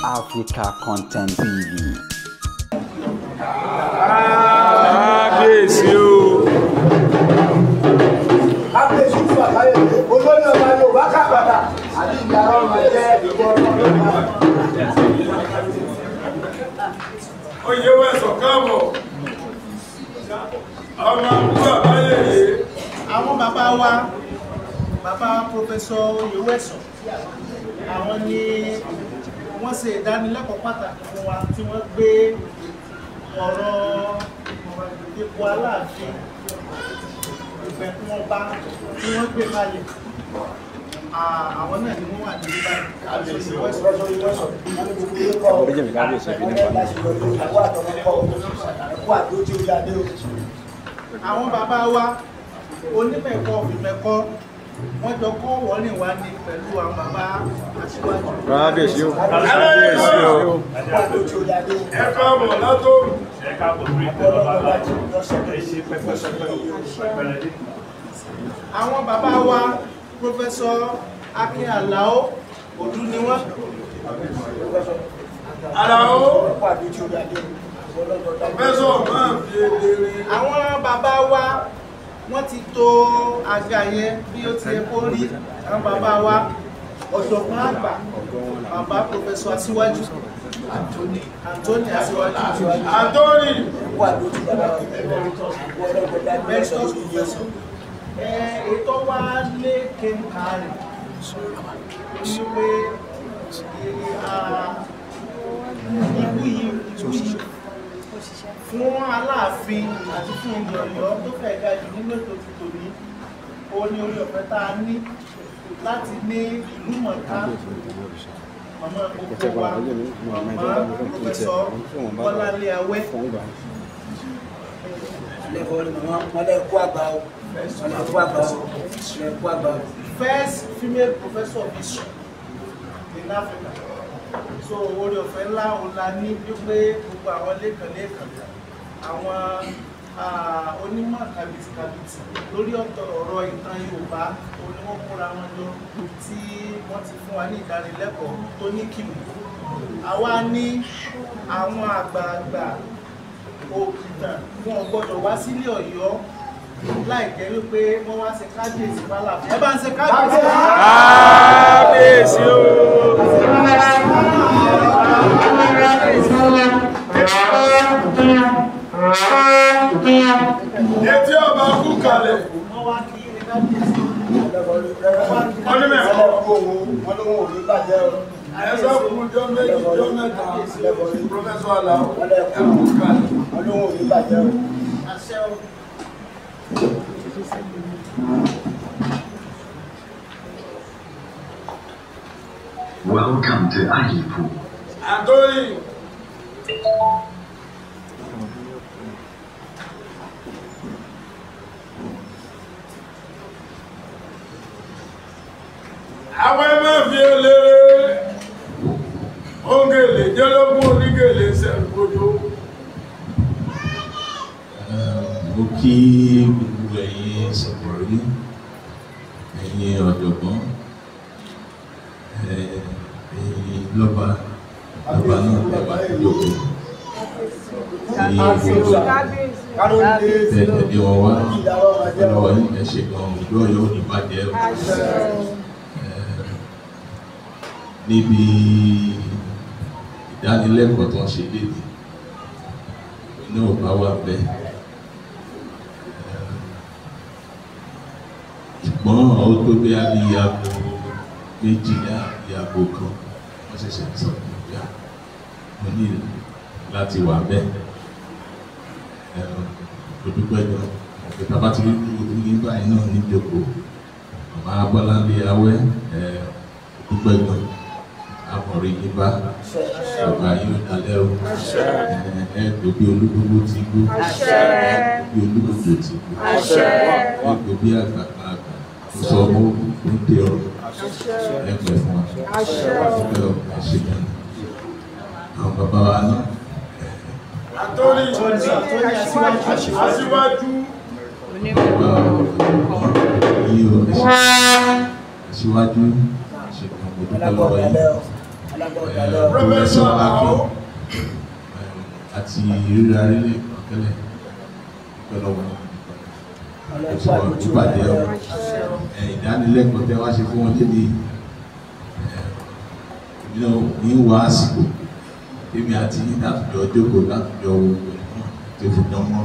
Africa Content TV. Kábíyèsí o. Kábíyèsí fún àbáyé olórí ọba Yorùbá kàbàtà àbí ìyá ọmọ jẹ́ ìwọ ọmọ. Oyè wẹ̀sọ̀ káàbọ̀. Ọmọ àbúrò àbáyé yìí. Àwọn bàbá wa, bàbá Professor Oyèwẹ̀sọ̀, àwọn ni wọ́n ṣe ìdánilẹ́kọ̀ọ́ pàtàkì fún wa tí wọ́n gbé ọ̀rọ̀ ipò Aláàfin ìgbẹ̀kún ọba tí wọ́n gbé kalẹ̀. Àwọn náà ni wọ́n wà ní báyìí. Àwọn bàbá wa onímẹ̀kọ fìmẹ̀kọ wọ́n jọ kọ́ wọ́rìn wá ní pẹ̀lú àwọn bàbá aṣíwájú. Kábíyèsí o. Kábíyèsí o. Ẹ káàbọ̀ látòrù. Ẹ káàbọ̀ lórí ìtẹ́ bàbá láti ẹ ṣe pẹ́pẹ́pẹ́ pẹ́pẹ́rẹ́. Àwọn bàbá wa Professor Akin Alao Òdú ni wọ́n. Alao. Professor máa fi èdè rí. Àwọn bàbá wa wọ́n ti tò àga yẹn bí ó ti yẹ kó rí. Àwọn bàbá wa ọ̀jọ̀gbọ́n àgbà bàbá Professor Aṣíwájú Anthony Aṣíwájú Anthony Emeritus Professor. Ètò wa lé kéńkà rẹ̀ ní pé ikú yìí fún Aláàfin àti fún ilẹ̀ Ọ̀yọ́ tó fẹ́ ga jù nínú ètò ti tòní, ó ní orí ọ̀fẹ́ tá a ní láti ní ìlú mọ̀ká màmá gbogbo wa, màmá Professor Bọ́láńlé Awẹ́. First female professor of history in Africa. So orí ọ̀fẹ́ ńlá òun la ní wípé gbogbo àwọn lẹ́kànlẹ́kàn àwọn onímọ̀ kàbìtìkàbìtì lórí ọ̀rọ̀ ìtàn Yorùbá òun ni wọ́n kóra wọn jọ tí wọ́n ti fún wa ní ìdánilẹ́kọ̀ọ́ tó ní kìmù. Àwa ní àwọn àgbààgbà òkìtàn wọn ò gbọ́dọ̀ wá sílé Ọ̀yọ́ láì jẹ́ wípé wọ́n wá ṣe kábíyèsí f'Aláàfin. Ẹ bá ń ṣe kábíyèsí. Kábíyèsí o. Etí ọba kú kalẹ̀. Wọ́n wá kí ní kábíyèsí. Onímẹ̀kọ. Ẹ̀sọ́ kú jọ méjì jọ mẹ́ta. Professor Alao ẹ kú kalẹ̀. Àṣẹ o. Welcome to Alipu. Anthony. Àwọn ẹ máa fi eléré òǹgèlè jẹ́lógún onígèlè sẹ́gbójó. Mo kí gbogbo ẹ̀yin sọ̀rọ̀rí, ẹ̀yin ọ̀jọ̀gbọ́n, ẹ̀yin lọ́ba lọ́ba náà bàbá lóko ní gbogbo tẹ̀lé wọn wá lọ́wọ́ yìí ẹ ṣe gan ojú Ọ̀yọ́ ò ní bàjẹ́ o. Níbi ìdánilẹ́kọ̀ọ́ tó ń ṣe léde iná ò bá wà bẹ́ẹ̀, ṣùgbọ́n ó tó bí a bí aago méjìlá àbí aago kan wọ́n ṣẹ̀ṣẹ̀ sọ fún mi pé mo ní láti wà bẹ́ẹ̀. Mo dúpẹ́ gan ọ̀pẹ tábà ti rí ojú ní báyìí náà níjókòó màmá Bọ́láńlé Awẹ́, mo dúpẹ́ gan àmọ̀rí yín bá ọ̀gá yóò dalẹ́ o. Ẹ gbò bí olúgbogbo ti gbó, bí olúgbogbo ti gbó, ẹ gbò bí àgbàgbà àgbà ó sọ ọmọ ó ń dé ọ̀rọ̀ ẹ pẹ́ fún wa ẹ ọ̀gá ṣe gan àwọn bàbá wa náà. Anthony Aṣíwájú. Bàbá yìí o, aṣíwájú ṣe gan mo dúpẹ́ lọ́wọ́ yìí. Professor Akin àti ìrírí arílẹ̀ ìkọ̀kẹ́lẹ̀ pẹ̀lú ọ̀wọ́ ìpàdé ìdánilẹ́kọ̀ọ́ tẹ́ wá ṣe fún wọn lédi ní wá àsìkò èmi àti látùjọ jókòó látùjọ wo tí ó fi dán mọ́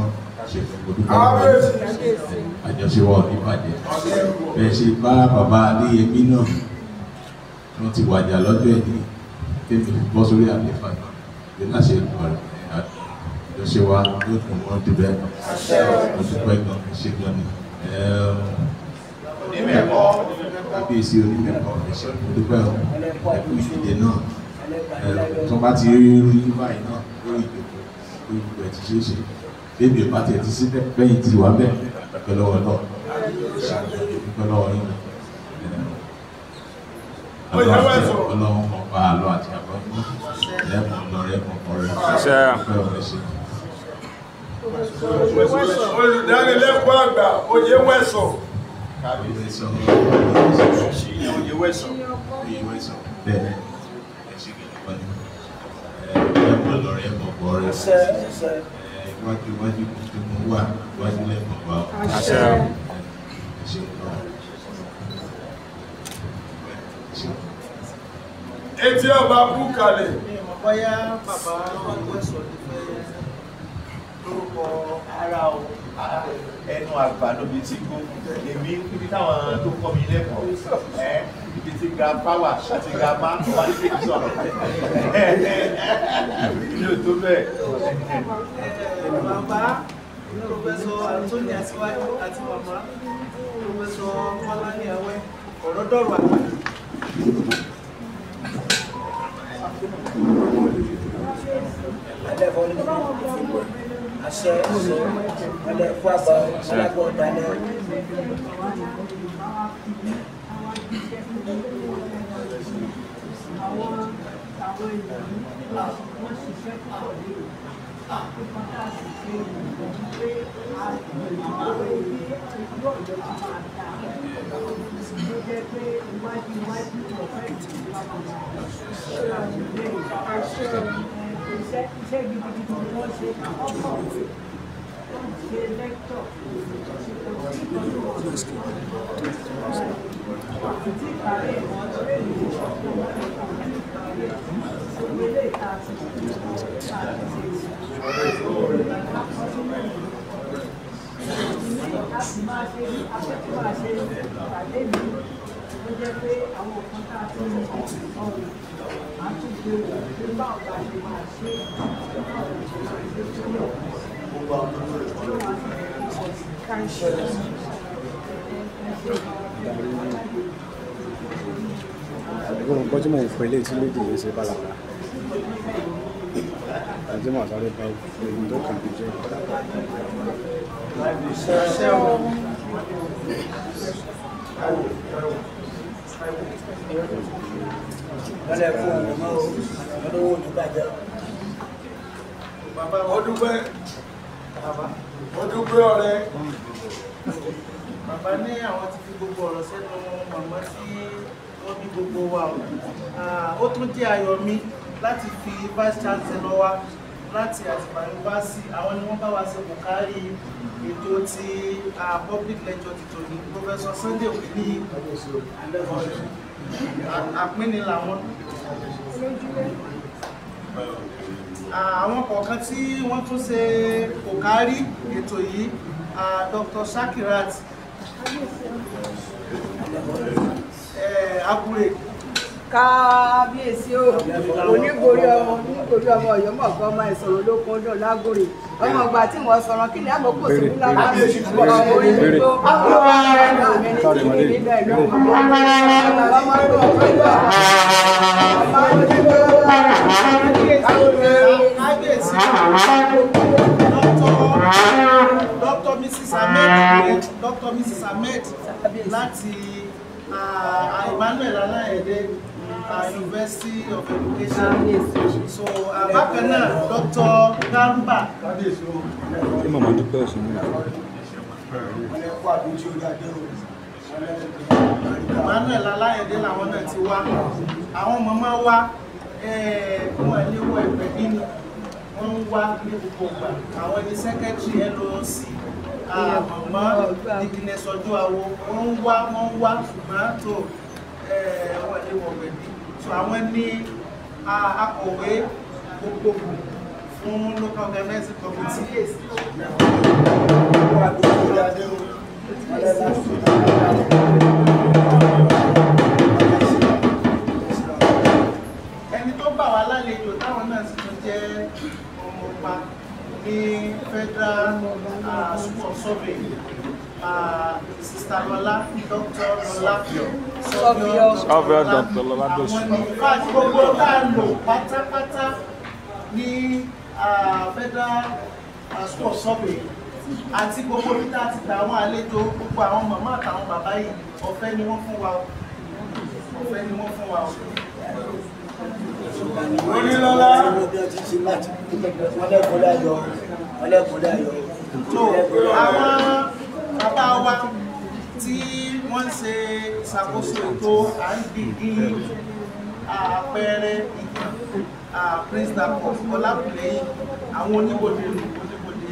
ṣe fún olùkọ́ àjọṣe wa ò ní bàjẹ́. Bẹ́ẹ̀ ṣe bá bàbá Adéyẹmí náà wọ́n ti wàjà lọ́jọ́ ẹ̀ ní tèmi bọ́ sórí àlefa náà bí láṣẹ ìgbà rẹ̀ àjọṣe wa yóò dùn mọ́ jù bẹ́ẹ̀ lọ. Mo dúpẹ́ gan, ṣe gan ni. Kábíyèsí onímẹ̀kọ́, ẹ ṣé mo dúpẹ́ o, ẹ kú ìdíje náà. Tó bá ti rí rí báyìí náà lórí ìjókòó lórí ìgbà tí ṣe é ṣe. Bébí ò bá tiẹ̀ ti síbẹ̀ bẹ́yìn ti wà bẹ́ẹ̀ dúpẹ́ lọ́wọ́ náà. Dúpẹ́ lọ́wọ́ yín. Ọlọ́run mọ̀ pa àlọ́ àti àbọ̀ lẹ́mọ̀ lọ́rẹ́ mọ̀ ọ̀rẹ́. Dúpẹ́ ọ̀rẹ́ ṣe. Olùdánilẹ́kọ̀ọ́ àgbà Oyèwẹ̀sọ̀. Oyèwẹ̀sọ̀ bẹ́ẹ̀ ẹ ṣe kìlọ̀ pẹ̀lú lẹ́mọ̀ lọ́rẹ́ mọ̀ ọ̀rẹ́. Iwájú iwájú tó mú wà iwájú lẹ́mọ̀ wà. Ẹ ṣe kìlọ̀. Etí ọba kú kalẹ̀. Mi ò mọ̀ bóyá bàbá Oyèwẹ̀sọ̀ ti fẹ́ lórúkọ ara o, ẹnu àgbà lóbi tí gbó. Èmi níbi táwọn tó kọ́ mi lẹ́kọ̀ọ́ ẹ ibi tí grandpa wà àti grandma wà ní kékeré sọ̀rọ̀ mi ò tó bẹ́ẹ̀. Bàbá Professor Anthony Aṣíwájú àti màmá Professor Kọ́láni Awẹ́ ọ̀rọ̀ dọ̀rọ̀ àgbà. Àṣẹ ọlẹ fún àgbà alágbó ọdalẹ. Iṣẹ́ gidigidi ni wọ́n ṣe ọkọ̀ wọ́n ṣe lẹ́tọ̀ àti ìkàrẹ́ ó jẹ́ pé àwọn nǹkan tá a ti ń ọ̀rọ̀ àtúnṣe pé báwo la ṣe máa ṣe báwo la ṣe máa ṣe sílẹ̀ Àdúgbò nǹkan tí mò ń fọ ilé tí lédè yìí ṣe bálabàla. Àti màá sáré bá ohun tó kàn mí jẹ́. Ọlẹ fún ọmọ olówó ní bàjẹ́. Ó dúpẹ́. Ó dúpẹ́ ọ̀rẹ́. Bàbá ní àwọn ti fi gbogbo ọ̀rọ̀ sẹ́nu màmá tí wọ́n bí gbogbo wa o. Ó tún jẹ́ ayọ̀ mi láti fi vice chancellor wa láti Àtìbà University, àwọn ni wọ́n bá wa ṣe kò kárí ètò ti public lecture ti tòní. Professor Sunday Òkìní àpínni làwọn. Àwọn kọ̀ọ̀kan tí wọ́n tún ṣe kò kárí ètò yìí, Dr. Shakirat Agure. Kábíyèsí o, onígorí ọmọ onígorí ọmọ Ọ̀yọ́ mọ̀gán ọmọ ìsọ̀rọ̀ olókun ọdún lágòrè ọmọ ọgbà tí wọ́n sọ̀rọ̀ kí ni àmọ́ kò sí fúlá bá sí ọmọ orí gbogbo ọmọ mi ní tí mi nílẹ̀ ìlú ọmọ ọmọ Kábíyèsí Dr. Mrs. Ahmed, Dr. Mrs. Ahmed láti Emmanuel Alayede University of Education. So bákan náà Dr. Garba. Ṣé màmá dúpẹ́ ọ̀sùn mi? Emmanuel Alayede làwọn náà ti wá. Àwọn màmá wa Wọ́n lè wọ ẹ̀pẹ̀ nínú wọ́n ń wá ní gbogbo ìgbà. Àwọn ẹni sẹ́kẹ́tìrì LOC mọ̀mọ́ Dickiness Ọjọ́ Awo wọ́n ń wá ṣùgbọ́n tó wọ́n lè wọ ẹ̀pẹ̀ bí. So àwọn ní akọ̀wé gbogbogbò fún local organizing committee. Ẹni tó gbà wá lálejò táwọn náà sì tún jẹ́ ọmọọba ní Federal School of Survey, Sister Lọlá, Dr. Lọlá Sọfíọ Dr. Lọlá Dosù. Àwọn ní fact gbogbo tá a lò pátápátá ní Federal School of Survey àti gbogbo ibi tá a ti gbà àwọn àlejò, gbogbo àwọn màmá àtàwọn bàbá yìí, ọ̀fẹ́ ni wọ́n fún wa o. Ọ̀fẹ́ ni wọ́n fún wa o. Onílọ́lá. So àwọn bàbá wa tí wọ́n ń ṣe ìṣàkóso ètò à ń dìgí àpẹẹrẹ ìtàn, Prince Dapò Ọlákùlẹ́yìn, àwọn oníbodè oníbodè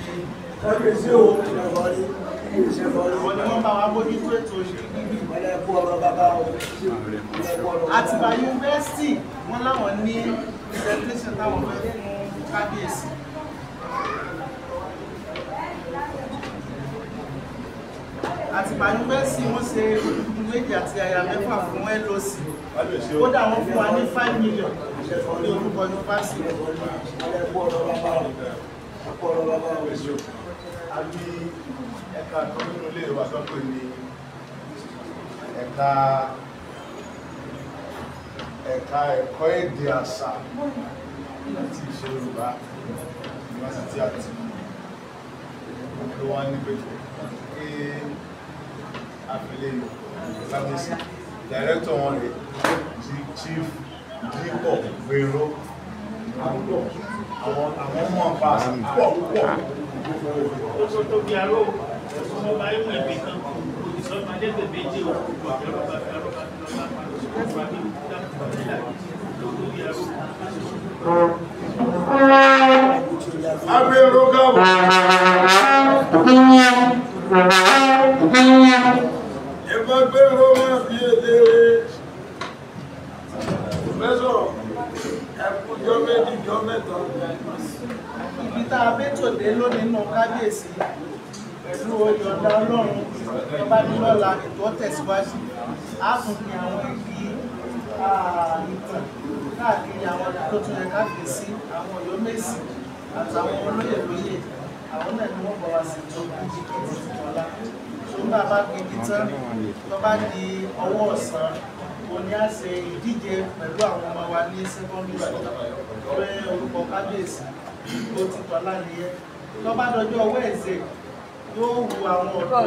àwọn ni wọ́n bá wa bójútó ètò ìdígbì. Àtìbà yunifásitì wọ́n láwọn ní presentation táwọn fẹ́ fún kábíyèsí. Àtìbà yunifásitì wọ́n ṣe gudugudu méjì àti àyà mẹ́fà fún LOC. Kódà wọ́n fún wa ní 5 million ní orúkọ yunifásitì. A ní ẹ̀ka kan nínú ilé wa tó pè ní ẹ̀ka ẹ̀kọ́ èdè àṣà àti ìṣe Yorùbá yunifásitì àti ló wá ní pé kí àfilẹ̀ kábíyèsí dàrẹ́tọ̀ wọn rè Chief Dípọ̀ Gbèrò àwọn mọ̀ pa àṣà pọ̀ púpọ̀. Agbèrò káàbọ̀. Ìbágbèrò máa fi èdè rẹ̀. Pòfẹ́sọ̀, ẹkùjọ́ méjì jọ mẹ́ta. Ibi tá a bẹ́tò dé lónìí nù kábíyèsí pẹ̀lú ìyọ̀ǹda Ọlọ́run tó bá ní lọ́la ètò tẹ̀síwájú. Á tún fi àwọn igi ìtàn káàkiri àwọn tó tún yẹ káàkiri sí àwọn Ọ̀yọ́mèsì àtàwọn olóyè lóyè, àwọn náà ni wọ́n bọ̀ wá sí tó kìjìkìjì ọ̀la. Tó bá bá gbigi tán tó bá di ọwọ́ ọ̀sán, òní á ṣe ìdíje pẹ̀lú àwọn ọmọ wa ní secondary school pé orúkọ kábíyèsí ó ti tọ́lá nìyẹn. Tó bá dọjọ́ Wednesday yóò wu àwọn ọ̀dọ́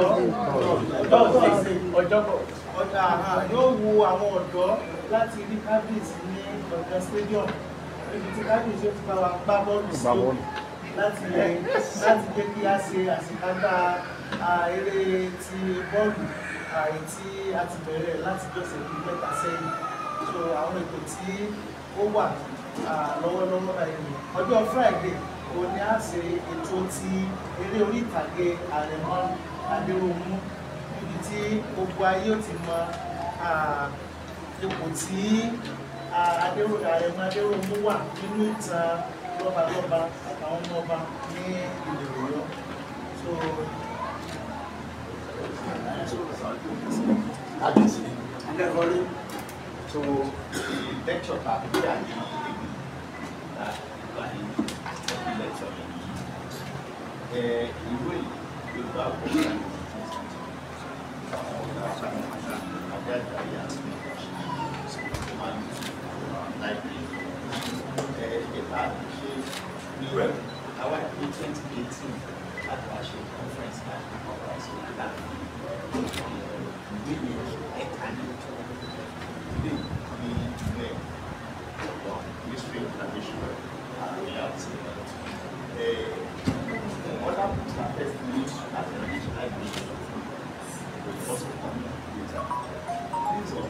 yóò wu àwọn ọ̀dọ́ láti rí kábíyèsí ní Gbọ̀ngàn stadium níbi tí kábíyèsí ó ti bá wa gbá bọ́ọ̀lù sí láti jẹ́ kí a ṣe àṣekágbá eré ti bọ́ọ̀lù àyè tí a ti bẹ̀rẹ̀ láti jọ́sẹ̀ bíi mẹ́ta sẹ́yìn. So àwọn ètò tí ó wà lọ́wọ́lọ́wọ́ báyìí, ọjọ́ Friday òun ni a ṣe ètò ti eré orí ìtàgé Àrẹ̀mọ Adéròmú níbi tí gbogbo ayé ó ti mọ ipò tí Àrẹ̀mọ Adéròmú wà nínú ìtàn lọ́balọ́ba àtàwọn ọmọọba ní ilẹ̀ Ọ̀yọ́. So Kábíyèsí. So the lecture ta bí a ní ìgbì ta ní lecture mi. Ìwé Yorùbá àkọ́kọ́ àjáde àti library. Ìta ṣe ní àwa ní 2018 láti wá ṣe conference láti conference láti ìwé ní ẹ̀ka ní ilé ní ilé ọ̀dọ̀ ministry of tradition royalty. Other books are first used as a library will also come later. This of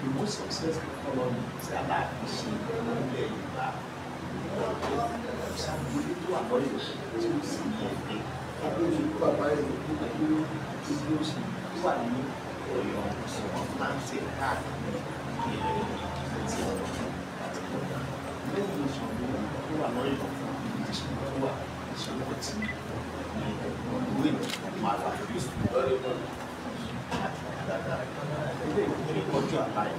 the most successful colony tí Aláàfin ṣe nílẹ̀ Yorùbá. Ṣàbùdó tó wà lọ́yọ̀ tí ó sì ní ẹgbẹ́ tí ó sì wà ní Ọ̀yọ́ wọn pàǹtí káàkiri ilẹ̀ àti ọ̀rọ̀ àti ọ̀dà. Lẹ́yìn Ṣàngó tó wà lọ́yọ̀ Ṣàngó tó wà Ṣàngó tí ìwé máa wà culture alive.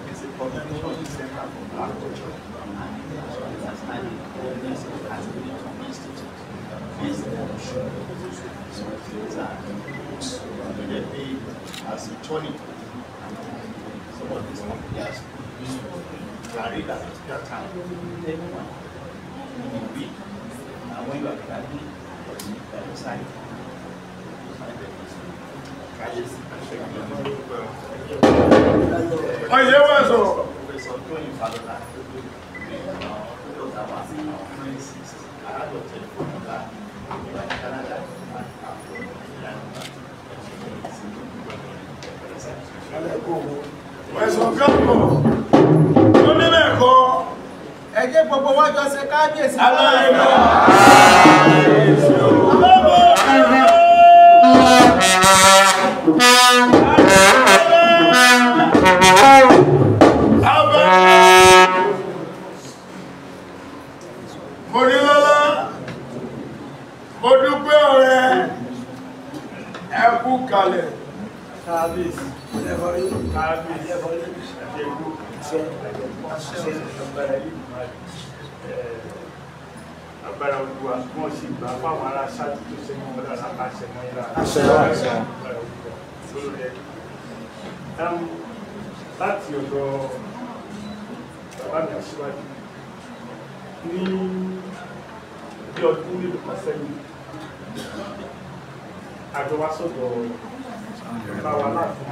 It's a combination center for Black culture and understanding awareness as a institute based on so things are books immediately as a tonic. Some of these ideas carried at that time. Anyone in a week, and when you are traveling, you sign. Ọ̀yẹ́ wà sọ̀rọ̀. Ẹ̀sùn káàbọ̀, ó ní mẹ́kọ́. Ẹ jẹ́ gbogbo wa jọ ṣe kábíyèsí. Aláìlọ́. Mo ní lọ́lá, mo dúpẹ́ ọ̀rẹ́, ẹ kú kalẹ̀. Kábíyèsí. Agbára Olúwa wọ́n sì gbà fáwọn ará ṣáájú tó ṣe mọ́ wọn lára bá ṣe mọ́ lára. Láti ọ̀dọ̀ bàbá mi aṣíwájú ní bí ọdún mélòó kan sẹ́yìn, àjọ wa sọ̀dọ̀ bàbá wa láàfin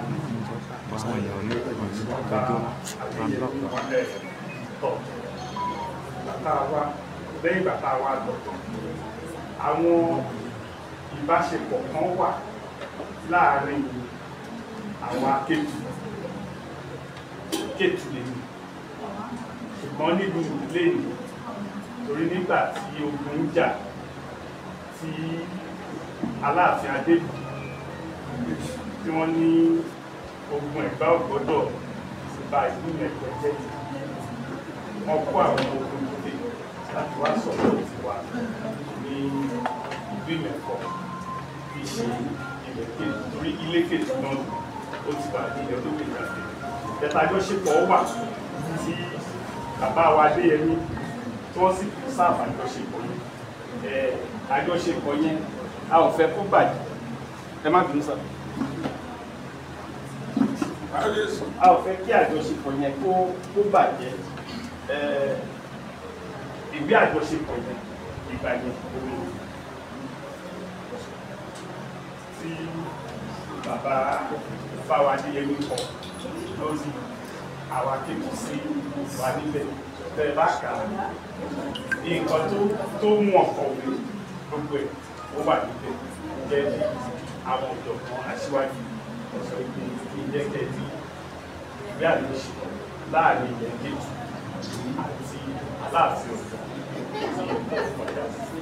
ọba Adéyẹmí tọ̀ bàtà wa. Lẹ́yìn bàtà wa lọ, àwọn ìbáṣepọ̀ kan wà láàárín àwọn akéètù kéètù lèmi, ṣùgbọ́n nílùú lẹ́yìn torí nígbà tí ogun ń jà tí Aláàfin Adébù tí wọ́n ní ogun Ẹ̀gbá ò gbọ́dọ̀ ba ìlú Ẹ̀gbá jẹ́, wọ́n kó àwọn ogun dìde láti wá sọ̀rọ̀ tiwa ní ìlú Ìmẹ̀kọ kì í ṣe ilẹ̀ kejì torí ilé kejì náà ó ti wà ní ilẹ̀ olóògbé ìgbàgbé. Ẹ̀ta àjọṣepọ̀ wà tí bàbá wa Adéyẹmí tí wọ́n sì kú sáàfà àjọṣepọ̀ yẹn. Àjọṣepọ̀ yẹn a ò fẹ́ kó bàjẹ́. Ẹ má bínú sá. A ò fẹ́ kí àjọṣepọ̀ yẹn kó bàjẹ́. Ìwé àjọṣepọ̀ yẹn ìgbà yẹn omi tí bàbá Fáwa Adéyẹmí kọ lórí àwa kékeré sí wà níbẹ̀ tẹ́ bá kà á nǹkan tó mú ọkọ̀ wé gbogbo ẹ̀ ó wà níbẹ̀ jẹ́ bí àwọn ọ̀jọ̀gbọ́n aṣíwájú ọ̀sọ̀ ìpín kí jẹ́ kẹ́ bí ìwé àjọṣepọ̀ láàrin ilẹ̀ kejì àti Aláàfin Ọ̀yọ́ tí ẹ̀kọ́ kọjá sí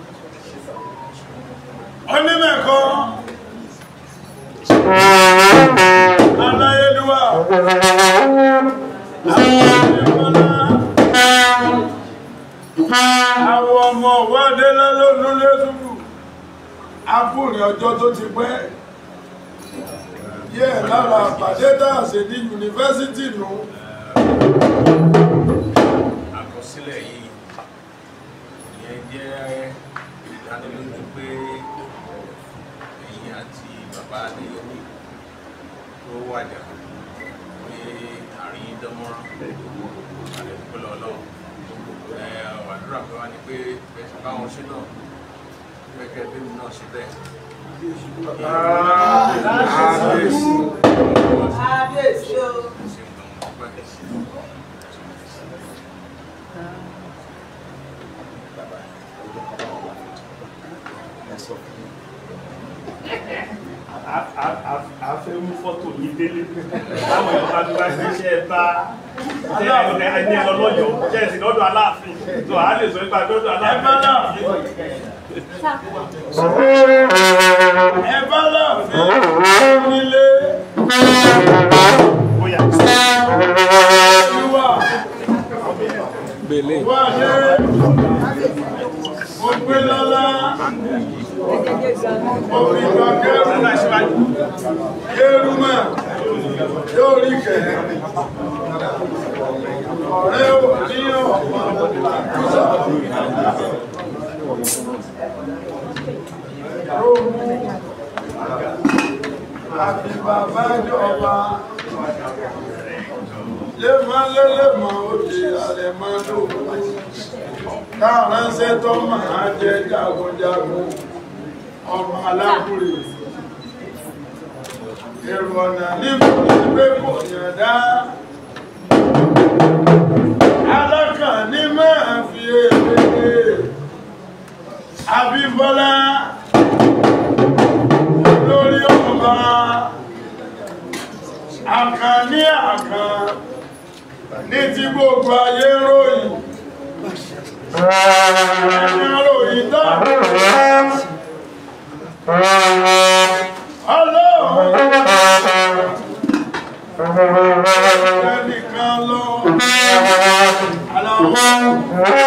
ṣe sá. Onímẹ̀kọ́ Aláyélúwà àwọn ọmọ ọ̀wádé lọ́lọ́dún lẹ́sùrù akúrin ọjọ́ tó ti pẹ́ yẹ́ lára àpàdé tá a ṣe ní yunifásítì nù. Àkọsílẹ̀ yìí ìyẹn jẹ́ ìdánilójú pé ẹ̀yin àti bàbá Adéyẹmí tó wàjà pé àárín dánmọ́rán àlẹ́kùnlé ọlọ́run àdúrà pé wá ní pé bẹ́ẹ̀ báwọn ṣe náà gẹ́gẹ́ bí mi náà ṣe bẹ́ẹ̀. Kábíyèsí o. fẹ́ mú fọ́tò yín délé, láwọn èèyàn bá dúró sí iṣẹ́ bá ẹni ẹ lọ́yọ̀ọ́ jẹ́ ẹ̀sìn lọ́dọ̀ Aláàfin, tó a lè sọ nípa lọ́dọ̀ Aláàfin. Ẹ bá láàfin nílé. Olúwa wà dé mo gbé lọ́lá omi ìgbà kẹrù kẹrù mà yóò rí kẹ ọ̀rẹ́ ò ní ọ̀pọ̀ kúsà rómù àti bàbá jọba lẹ́mọ́ lẹ́lẹ́mọ́ ó di alẹ́ máa lò káàránṣẹ́ tó máa jẹ jagunjagun ọmọ alákùrè èrò ọ̀nà níbo ní pé kò yàndá alákàn ní máa fi èrè Abímbọ́lá lórí ọba àkàn ní àkàn ní ti gbogbo ayé ròyìn ròyìn tán ọlọ́run ẹnìkan lọ aláwọ̀